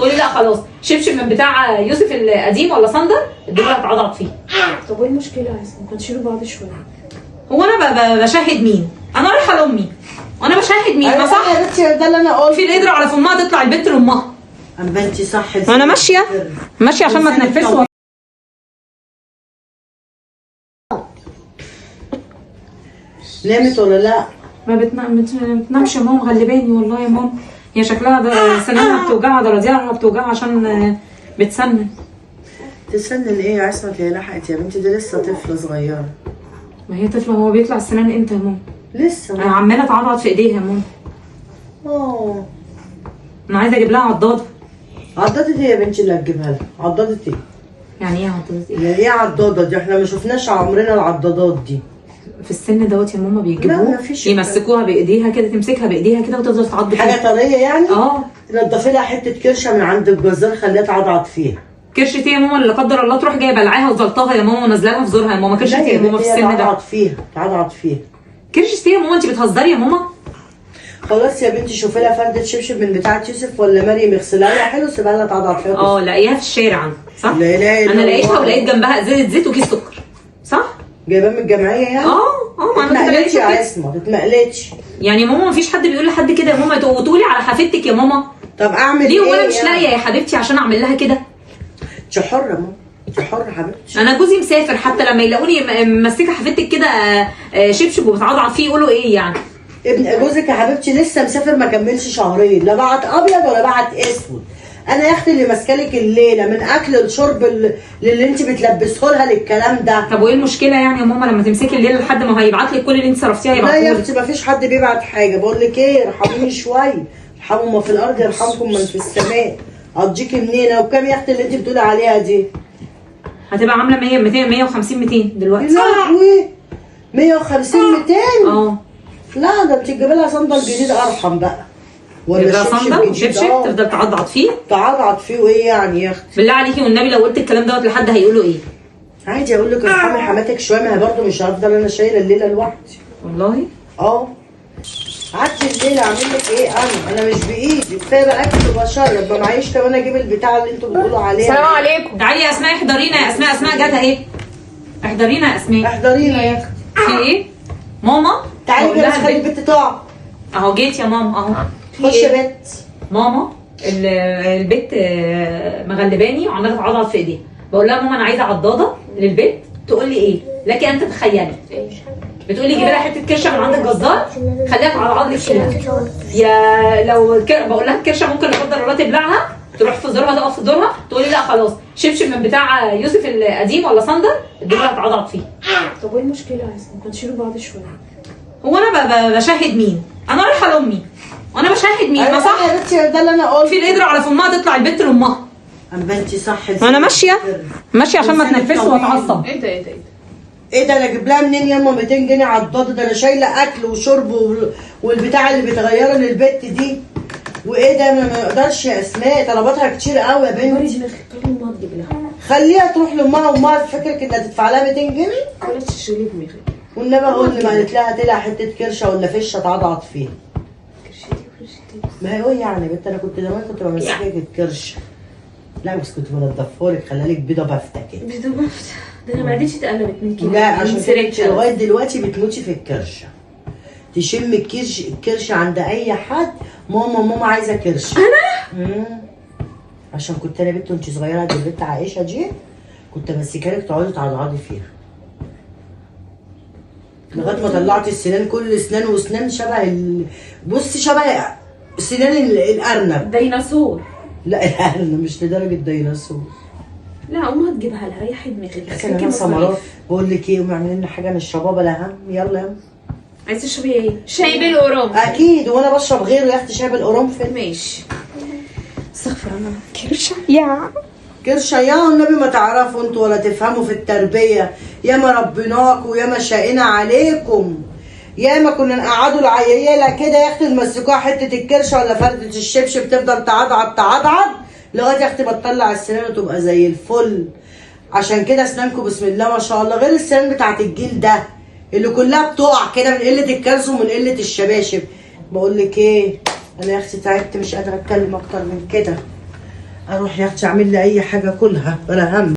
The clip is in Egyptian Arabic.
تقولي لا خلاص شبشب من بتاع يوسف القديم ولا صندل الدنيا هتعضعض فيه. طب وايه المشكلة يا عصام؟ ما تشيلوا بعض شوية. هو انا بشاهد مين؟ انا رايحة لامي وانا بشاهد مين؟ ما صح يا بنتي ده اللي انا قلته. في القدرة على فمها تطلع البنت لامها. ام بنتي صح. انا ماشية ماشية عشان ما تنفسش. نامت ولا لا؟ ما بتنامش يا ماما، غلباني والله يا ماما. هي شكلها ده سنانها بتوجعها، ضراضيعها بتوجعها عشان بتسنن. تسنن ايه يا عصمت؟ هي لحقت يا بنتي، دي لسه طفله صغيرة. ما هي طفله، هو بيطلع السنان امتى يا ماما؟ لسه انا عماله اتعضعض في ايديها يا ماما. انا عايزه اجيب لها عضاضه. عضاضه ايه يا بنتي اللي هتجيبها لها؟ عضاضه ايه؟ يعني ايه عضاضه ايه؟ يعني ايه عضاضه دي؟ احنا ما شفناش عمرنا العضاضات دي. في السن دوت يا ماما بيجيبوه يمسكوها بايديها كده، تمسكها بايديها كده وتفضل تعض حاجة طرية يعني. نضفي لها حتة كرشه من عند الجزار خليها تعضعض فيها. كرشه ايه يا ماما اللي لا قدر الله تروح جاية بلعاها وزلطاها يا ماما ونازلة لها في زورها يا ماما؟ كرشه ايه يا ماما في السن ده؟ تعضعض فيها، تعضعض فيها. كرشه ايه يا ماما؟ انت بتهزري يا ماما؟ خلاص يا بنتي شوفي لها فرده شبشب من بتاعه يوسف ولا مريم، اغسلها لها حلو سيبها لها تعضعض فيها. لاقيها في الشارع صح؟ لا اله الا انا لقيتها ولقيت جنبها ازازة زيت وكيس سكر صح؟ جايباه من الجمعية يعني؟ ما انا ما اتمقلتش يا عصمه، ما اتمقلتش يعني يا ماما. ما فيش حد بيقول لحد كده يا ماما، وتقولي على حفيدتك يا ماما. طب اعمل ايه؟ ليه وانا مش لاقيه يا حبيبتي عشان اعمل لها كده؟ انت حره يا ماما، انت حره حبيبتي. انا جوزي مسافر، حتى لما يلاقوني ماسكه حفيدتك كده شبشب وبتعضعض فيه يقولوا ايه يعني؟ ابن جوزك يا حبيبتي لسه مسافر ما كملش شهرين، لا بعت ابيض ولا بعت اسود. انا يا اختي اللي ماسكالك الليلة من اكل لشرب للي انت بتلبسه لها للكلام ده. طب وايه المشكلة يعني يا ماما لما تمسكي الليلة لحد ما هيبعت لك كل اللي انت صرفتيه هيبعته لك؟ لا يا اختي ما فيش حد بيبعت حاجة. بقول لك ايه، ارحميني شوية، ارحموا ما في الارض يرحمكم من في السماء. هتجيكي منين؟ وبكام يا اختي اللي انت بتقولي عليها دي؟ هتبقى عامله 100 200 150 200 دلوقتي. لا 150 200؟ لا ده انت تجيبي لها صندل جديد ارحم بقى. ولا صندل وشبشب تفضل تعضعض فيه؟ تعضعض فيه وايه يعني يا اختي؟ بالله عليكي والنبي لو قلت الكلام دوت لحد هيقولوا ايه؟ عادي اقول لك ارحمي حماتك شوية، ما هي برضه مش هفضل انا شايله الليلة لوحدي. والله؟ عدي الليلة اعمل لك ايه انا؟ انا مش بايدي، كفاية بقى اكل وبشرب، ما معيش كمان اجيب البتاع اللي انتوا بتقولوا عليها. السلام عليكم. تعالي يا اسماء احضرينا يا اسماء. اسماء جت اهي. احضرينا يا اسماء. احضرينا يا اختي. في ايه؟ ماما تعالي كده خلي البت تقع. اهو جيت يا ماما اهو. خش يا بت. ماما البت مغلباني وعماله تعضعض في ايديها. بقول لها ماما انا عايزه عضاضه للبيت، تقول لي ايه؟ لك ان تتخيلي. بتقولي جيبي لها حتة كرشه من عند الجزار خليها تعضعض لك فيها. يا لو بقول لها الكرشه ممكن لا قدر الله تبلعها تروح في زورها تقف في زورها، تقولي لا خلاص شبشب من بتاع يوسف القديم ولا صندل الدنيا هتعضعض فيه. طب وايه المشكلة يا عصام؟ ما تشيلوا بعض شوية. هو انا بشاهد مين؟ انا رايحة لامي وانا بشاهد مين؟ ما صح يا بنتي ده اللي انا قلته. في القدرة على فمها تطلع البنت لامها. ام بنتي صح. انا ماشية ماشية عشان ما اتنرفزش واتعصب. ايه ده ايه ده ايه ده؟ انا اجيب لها منين ياما 200 جنيه عضاضه؟ ده انا شايله اكل وشرب والبتاع اللي بتغيره للبت دي. وايه ده؟ ما اقدرش يا اسماء، طلباتها كتير قوي يا بنتي. خليها تروح لامها، وامها فكرك انها تدفع لها 200 جنيه؟ ولا تشغلي دماغك. والنبي اقول اللي ما قالت لها هات لها حتة كرشه ولا فشه تعضعض فيها. كرشتي وكرشتي. ما هي ايه يعني يا بنت؟ انا كنت زمان كنت بمسكك الكرشه. لا بس كنت بنضفها لك، خليها لك بيضة بافته كده. بيضة بافته؟ ده انا معدتي اتقلبت من كده. لا عشان كده لغاية دلوقتي بتموتي في الكرشه. تشم الكرش، الكرشه عند اي حد، ماما ماما عايزه كرشه. انا؟ عشان كنت انا بنت وانت صغيرة قد البنت عائشة دي، كنت امسكها لك تقعدي تعضعضي فيها لغاية ما طلعتي السنان، كل اسنان واسنان شبه بصي شبه سنان الارنب. ديناصور. لا الارنب مش لدرجة ديناصور. لا امها تجيبها لها، ريحي دماغك. بس انا سمرات بقول لك ايه، قومي اعملي لنا حاجة نشربها بلا هم. يلا يلا. عايزه تشربي ايه؟ شاي بالقرنفل. اكيد، وانا بشرب غيره يا اختي شاي بالقرنفل. ماشي. استغفر الله. كرشه يا كرشه يا والنبي ما تعرفوا انتوا ولا تفهموا في التربية. يا ما ربيناكوا ويا ما شقينا عليكم، يا ما كنا نقعدوا العياله كده يا اختي نمسكوها حتة الكرشه ولا فرده الشبشب تفضل تعضعض تعضعض لغاية يا اختي ما تطلع السنان وتبقى زي الفل. عشان كده اسنانكم بسم الله ما شاء الله غير السنان بتاعت الجيل ده اللي كلها بتقع كده من قلة الكالسيوم ومن قلة الشباشب. بقول لك ايه، انا يا اختي تعبت مش قادرة اتكلم اكتر من كده. اروح يا اختي اعمل لي اي حاجة كلها ولا هم.